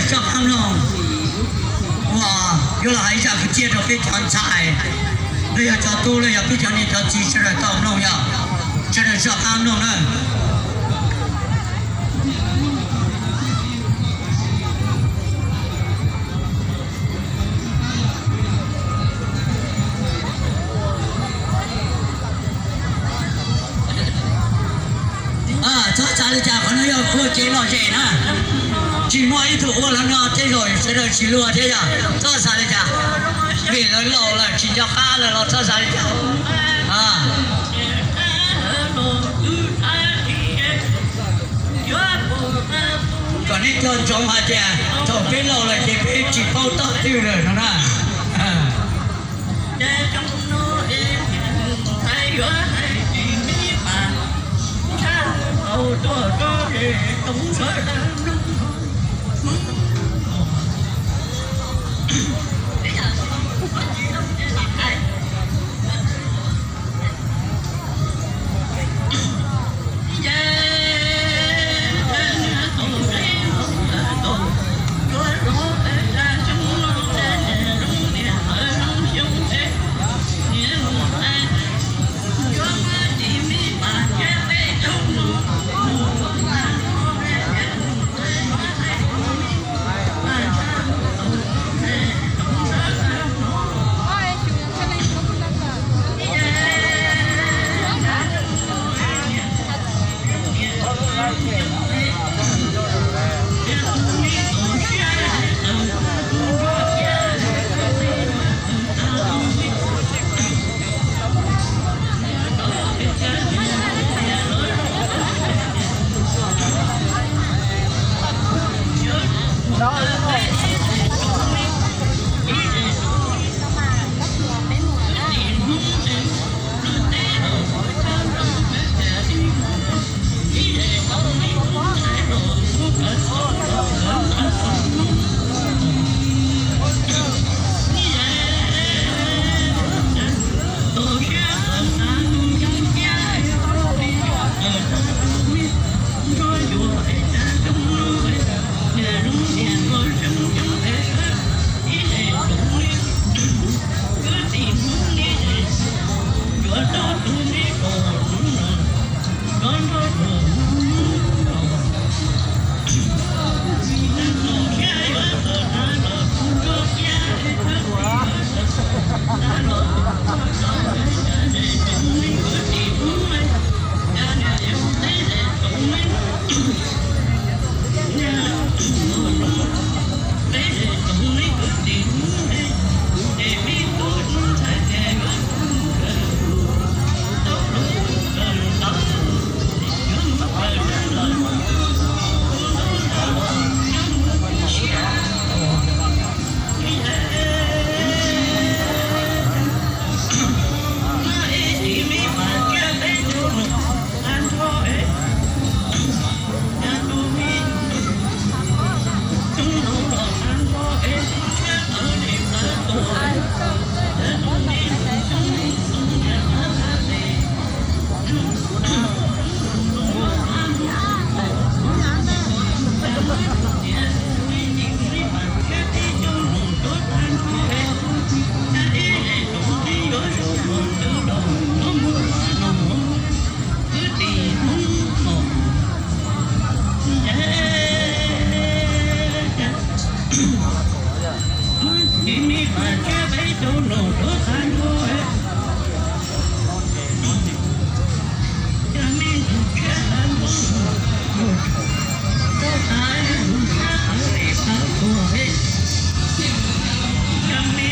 Soj qab mloog uas yuav los hais zaj kwv txhiaj rau peb cov ntxhais, los yog cov tub, los yog peb cov niam cov txiv sawv daws tau mloog, yog sawv daws soj qab mloog na. Txhob xav li cas, qhov no yog ua kev lom zem na, tsis muaj ib tug ua li no tej zaum sawv daws tsis luag thiab, yog txhob xav li cas, vim lawv laus lawm tsis nco qab lawm los txhob xav li cas. Kom nej cog ntsoov hais tias thaum peb laus lawm ces peb tsis paub toj twg lawm no na.